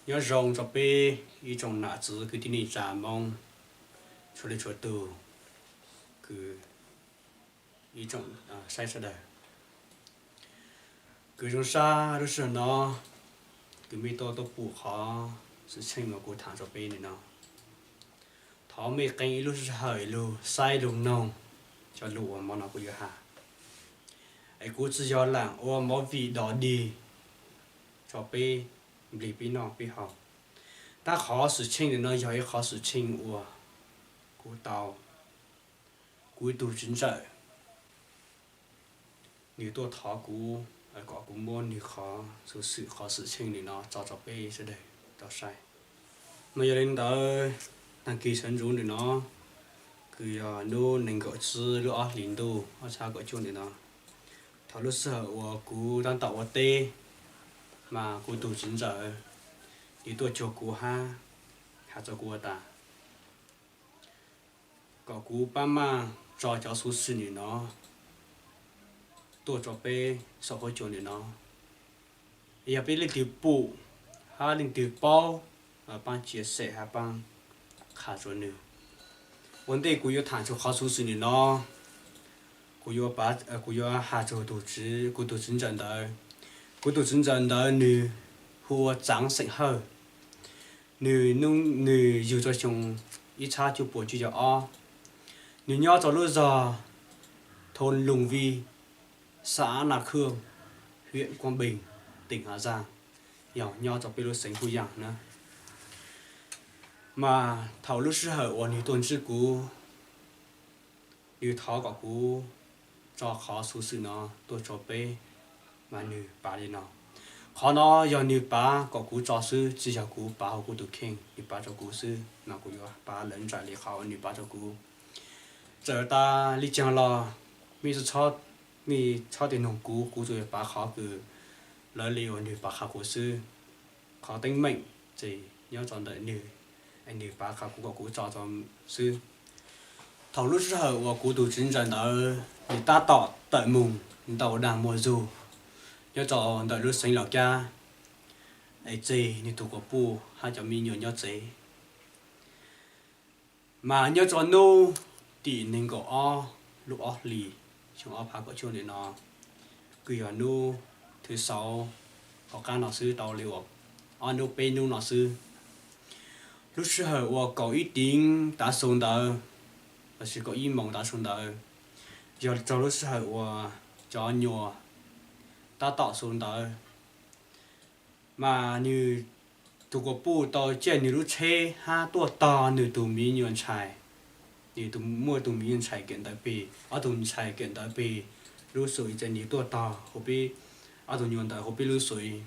Nyob zoo rau peb ib tsoom nam txiv kwv tij neej tsa Hmoob txhua leej txhua tus, kwv ib tsoom saib sawv daws. Kwv zoo sab lub sij hawm no, kwv mej tuaj tuaj pum qhov xwm txheej uas kuv tham rau peb nim no. Thov mej qee ib lub sij hawm lug saib lug noog cov lus uas hmo no kuv yuav has. Es kuv tsis yog laam ua movie dog dig rau peb nplig peb noj peb haus. Tab qhov xwm txheej nim no yog ib qhov xwm txheej uas kuv tau, kuv ib tug txiv ntxawm, nws tuaj thov kuv kom kuv muab nws qhov xuv xwm qhov xwm txheej nim no tso rau peb sawv daws tau saib. Mas yog li ntawd, tag kis sawv ntxuv nim no, kws yog hnub nees nkaum tsib lub ob hlis ntuj ob txhiab kaum cuaj nim no, thaum lub sij hawm uas kuv tab tom ua teb, mas kuv tus txiv ntxawm, nws tuaj cuag kuv hab has rau kuv has tas kom kuv pab maj tso cov xuv xwm nim no tuaj rau peb saum huab cua nim no. Yog peb leej twg pum hab leej twg paub, paab tsia xem hab paab qha rua nwg. Ua ntej kuv yuav tham txug qhov xuv xwm nim no, kuv yuav has txug kuv tus txiv ntxawm ntawd. Kuv tus txiv ntxawm ntawd nwg hu ua Txaav Xeem Hawj. Nwg, nwg yug rua xyoo ib txhiab cuaj puas cuaj caum ob. Nwg nyob rua lub zog Thôn Lùng Vi, xã Nam Khương, huyện Quảng Bình, tỉnh Hà Giang, yog nyob rua peb lub xeev Phu Yang na. Mas thaum lub sij hawm uas nwg tuaj ntsib kuv, nwg thov kom kuv tso qhov xuv xwm no tuaj rua peb, mas nwg pav li no. Qhov no yog nwg pav kom kuv tso xwb, tsis yog kuv pav huv kuv tus kheej, nwg pav rua kuv xwb, mas kuv yuav pav lawv nraim li qhov uas nwg pav rua kuv. Txawm tas li caag los, mej, mej txhob tig noog kuv, kuv tsuas yog pav qhov kws lawv li uas nwg pav qha kuv xwb. Qhov teeb meem ces nyob rua ntawm nwg, nwg pav qha kuv kom kuv tso rua xwb. Thaum lub sij hawm uas kuv tus txiv ntxawm ntawd nwg tab tom tawm moog ntau dag muag zug nyob rua ntawm lub xeev Laus Kab, es tseg nwg tug quas puj hab cov me nyuam nyob tsev. Mas nyob rua hnub tim nees nkaum ob lub ob hlis xyoo ob phav kaum cuaj nim no, kws yog hnub thwv xauv hauv qab no xwb, tau li uas ob hnub peb hnub no xwb. Lub sij hawm uas kaum ib tis tav su ntawd, lossis kaum ib moos tav su ntawd, yog rua lub sij hawm uas cov nyuas tab tom su ntawd, mas nwg tug quas puj tau caij nwg lub tsheb hab tuaj tog nwg tug miv nyuas ntxhais. Nwg muaj tug miv nyuas ntxhais kawm ntawv peg, ob tug ntxhais kawm ntawv peg lub xum, ces nwg tuaj tog huv peb, ob tug nyuas ntawd huv peb lub xum.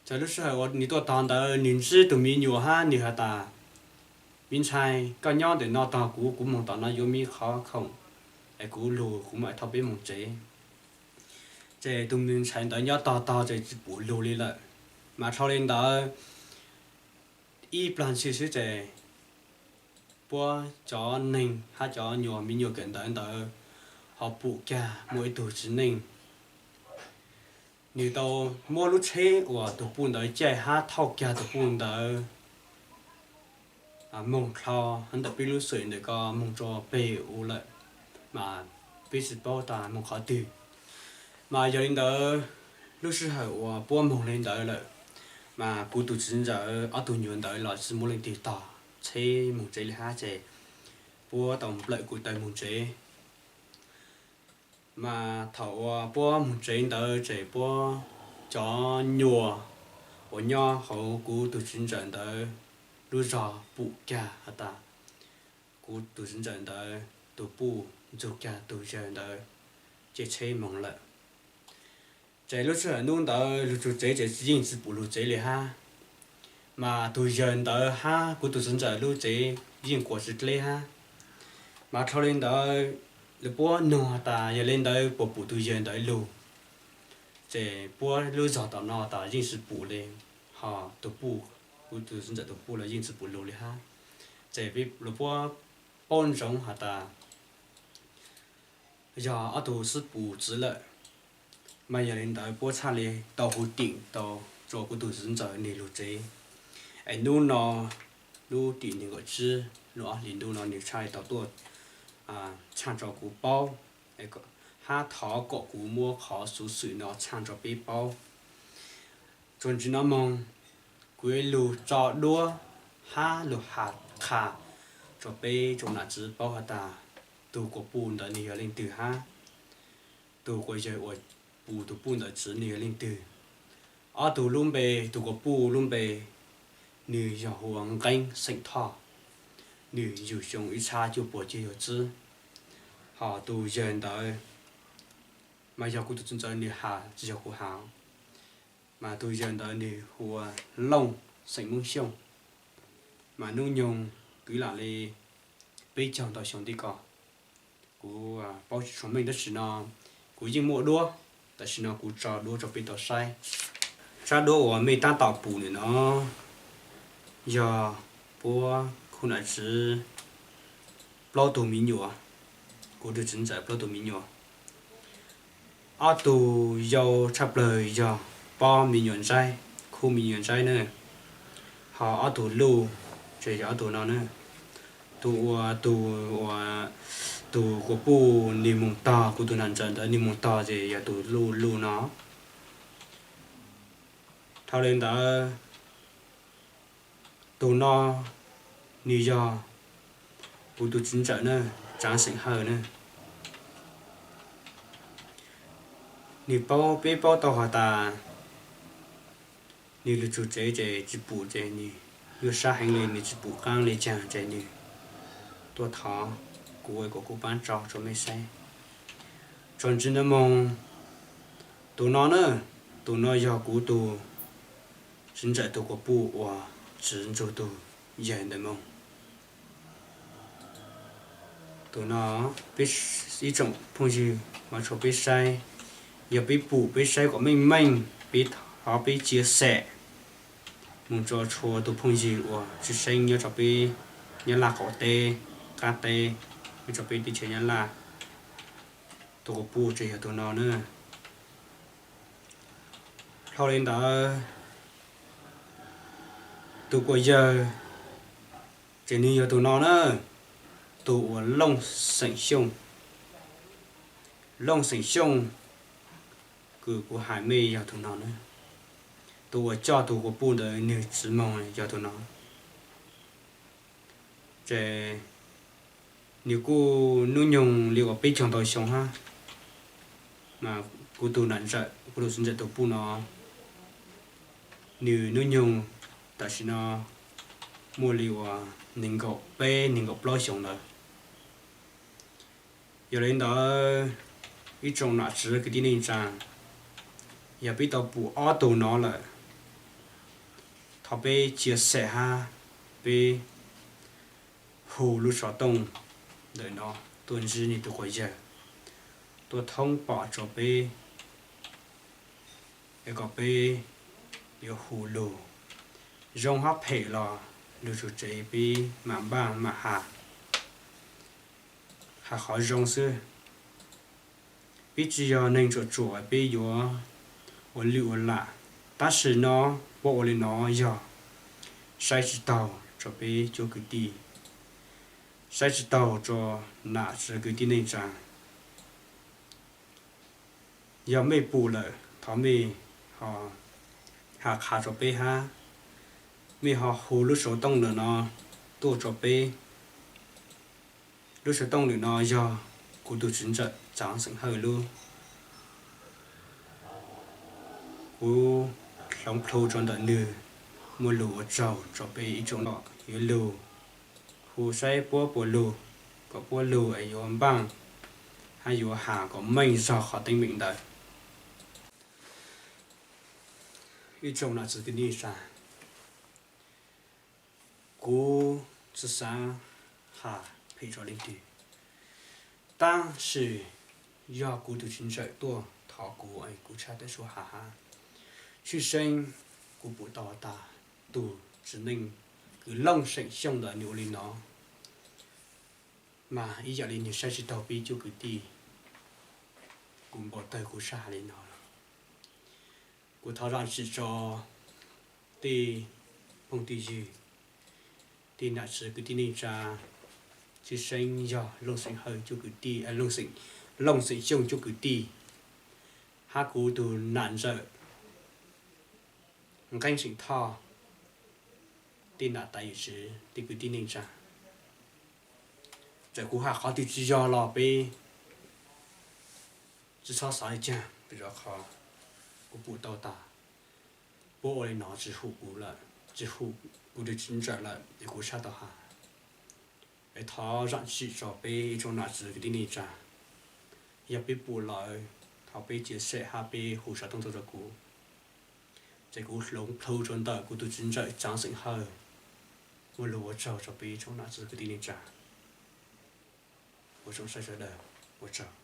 Txawm lub sij hawm uas nwg tuaj tog ntawd nwg ntsib tug miv nyuas hab nwg has tas, miv ntxhais, koj nyob ntawm no tog kuv, kuv moog tom no yuav miv qhov khoom es kuv lug, kuv mam thauj peb moog tsev. Ces tug miv ntxhais ntawd nyob tog tog ces tsis pum lug li lawm. Mas dhau li ntawd ib plag ntxhw xwb ces puab cov neeg hab cov nyuas miv nyuas kawm ntawv ntawd ho pum kag muaj ib tug txiv neej. Nwg tau muab lub tsheb uas tug puj ntawd caij hab thauj kag tug puj ntawd moog dlhau ntawm peb lub xum ntawm ko moog rua peg u lawm, mas peb tsis paub tas moog qhov twg. Mas yog li ntawd, lub sij hawm uas puab moog li ntawd lawm, mas kuv tus txiv ntxawm ob tug nyuas ntawd los tsis muaj leej twg tog, tsheb moog tsev li hab ces puab tau nplawm kuv taw moog tsev. Mas thaum uas puab moog tsev ntawd ces puab cov nyuas uas nyob hauv kuv tus txiv ntxawm ntawd lub zog pum kag has tas kuv tus txiv ntxawm ntawd tug puj ntsug kag tug yawg ntawd caij tsheb moog lawm. Ces lub sij hawm nub ntawd lug txug tsev ces yeej tsis pum lug tsev li hab. Mas tug yawg ntawd hab kuv tus txiv ntxawm lub tsev yeej quas tsis dleb hab. Mas dhau li ntawd, lawv puab noog has tas yog li ntawd puas pum tug yawg ntawd lug. Ces puab lub zog tom no tas yeej tsis pum li, ho tug puj, kuv tus txiv ntxawm tug puj los yeej tsis pum lug li hab. Ces lawv puab paub ntsoov has tas yog ob tug sib pum txwv lawm. Mas yog li ntawd puab txhaj li tau hu teem tau rua kuv tus txiv ntxawm nwg lug tsev. Es hnub no, hnub tim nees nkaum tsib lub ob hlis ntuj no nws tshaj li tau tuaj tshaj rau kuv paub, hab thov kom kuv muab qhov xuv xwm no tshaj rau peb paub. Txuas ntxiv no moog, kuv ib lug tso duab hab lug has qha rua peb tsoom nam txiv paub has tas tug kuas puj ntawd nwg yog leej twg hab tug quas yawg uas puj tug puj ntawd txiv nwg yog leej twg. Ob tug lub npe, tug kuas puj lub npe nwg yog hu ua Nqeeb xeem Thoj, nwg yug xyoo ib txhab cuaj puas cuaj caum tsib. Hos tug yawg ntawd mas yog kuv tug txiv ntxawm nwg has, tsis yog kuv has. Mas tug yawg ntawd nwg hu ua Looj xeem Moob Xyooj, mas hnub nyoog kwv lam li peb caug ntau xyoo tim ko. Kuv paub tsis tshua meej tab sis no kuv yeej muaj duab, tam sim no kuv tso duab rau peb tau saib. Tsab duab uas mej tab tom pum ntawm no yog puab khub nam txiv plaub tug me nyuam, kuv tug txiv ntxawm plaub tug me nyuam. Ob tug yau tshaj plawg yog pob me nyuam ntsaib, khub me nyuam ntsaib na, hos ob tug luj ces yog ob tug no na. Tug uas, tug uas, tug kuas puj nwg moog tog, kuv tug nam ntxawm ntawd nwg moog tog ces yog tug luj luj no. Dhau li ntawd, tug no nwg yog kuv tug txiv ntxawm na, Tsaav xeem Hawj na. Nwg paub, peb paub tau has tas nwg lug txug tsev ces tsis pum ces nwg yuav sab heev li, nwg tsis pum qaab le caag ces nwg tuaj thov kuv kom kuv paab tso rua mej saib. Txuas ntxiv ntawd moog, tug no na, tug no yog kuv tug txiv ntxawm tug kuas puj uas txwv nrug tug yawg ntawd moog. Tug no, peb, ib tsoom phooj ywg, mas tshuav peb saib, yog peb pum peb saib kom meej meej, peb thov peb chia sẻ moog rua txhua tug phooj ywg uas tsi seeb nyob rua peb Nyab Laj qaum teb, qaab teb, nyob rua peb teb chaws Nyab Laj. Tug kuas puj ces yog tug no na. Dhau li ntawd, tug kuas yawg ces nwg yog tug no na, tug uas Looj xeem Xyooj. Looj xeem Xyooj kws kuv has mej yog tug no na. Tug uas coj tug kuas puj ntawd nwg txiv moog yog tug no. Ces nwg kuj hnub nyoog li uas peb caug ntau xyoo hab, mas kuv tug nam ntxawm, kuv tug txiv ntxawm tug puj no, nwg hnub nyoog tam sim no muaj li uas neeg nkaum peb neeg nkaum plaub xyoo lawm. Yog li ntawd, ib tsoom nam txiv kwv tij neej tsaa, yog peb tau pum ob tug no lawm, thov peb chia sẻ hab peb hu lub xov tooj ntawm no tuaj ntsib nwg tug quas yawg, tuaj thoob pom rua peb, es kom peb yuav hu lug zoo hab phem los lug txug tsev peb mam npaaj mam has, has qhov zoo xwb. Peb tsi yog neeg tsuam tsuam peb yuav ua lwj ua lam, tab sis no puab ua li no yog saib tsi taug rua peb cuab kwv tij, saib tsi taug rua nam txiv kwv tij neej tsaa. Yog mej pum lawm thov mej ho has qha rua peb hab, mej ho hu lub xov tooj ntawm no tuaj rua peb. Lub xov tooj ntawm no yog kuv tug txiv ntxawm Txaav Xeem Hawj lub. Kuv hloov plhu rua ntawm nwg, muaj lug ua tsaug rua peb ib tsoom no yuav lug hu saib puab puas lug, kom puab lug es yuav npaaj hab yuav has kom meej zog qhov teeb meem ntawd. Ib tsoom nam txiv kwv tij neej tsaa, kuv tsi xaav has phem rua leej twg, tab sis yog kuv tug txiv ntxawm tuaj thov kuv, kuv tshaj tawm suab has hab. Tshwj xeeb kuv pum tau tas tug txiv neej kws Looj Xeem Xyooj ntawd nwg ua li no, mas ib yam li nwg saib tsi taug peb cuab kwv tij. Kuv npau tawg kuv sab has li no lawm. Kuv thov zaam txim rua tej phooj tij ywg, tij nam txiv kwv tij neej tsa, tshwj xeeb yog Looj Xeem Hawj cuab kwv tij, Looj Xeem, Looj Xeem Xyooj cuab kwv tij, hab kuv tug nam ntxawm Nqeeb Xeem Thoj, tij nam tais yawm txiv, tij kwv tij neej tsa. Txawm kuv has qhov twg tsis yog los peb tsis txhob xav li cas, vim rau qhov kuv pum tau tas, puab ua li no tsis hum kuv lawm, tsis hum kuv tug txiv ntxawm lawm es kuv txhaj tau has. Es thov zaam txim rau peb ib tsoom nam txiv kwv tij neej tsa, yog peb pum lawm, thov peb cia seb hab peb hu xov tooj tuaj rau kuv, ces kuv hloov plhu rau ntawm kuv tug txiv ntxawm Tsaav Xeem Hawj muaj lug ua tsaug rau peb ib tsoom nam txiv kwv tij neej tsa. Ua tsaug sawv daws, ua tsaug.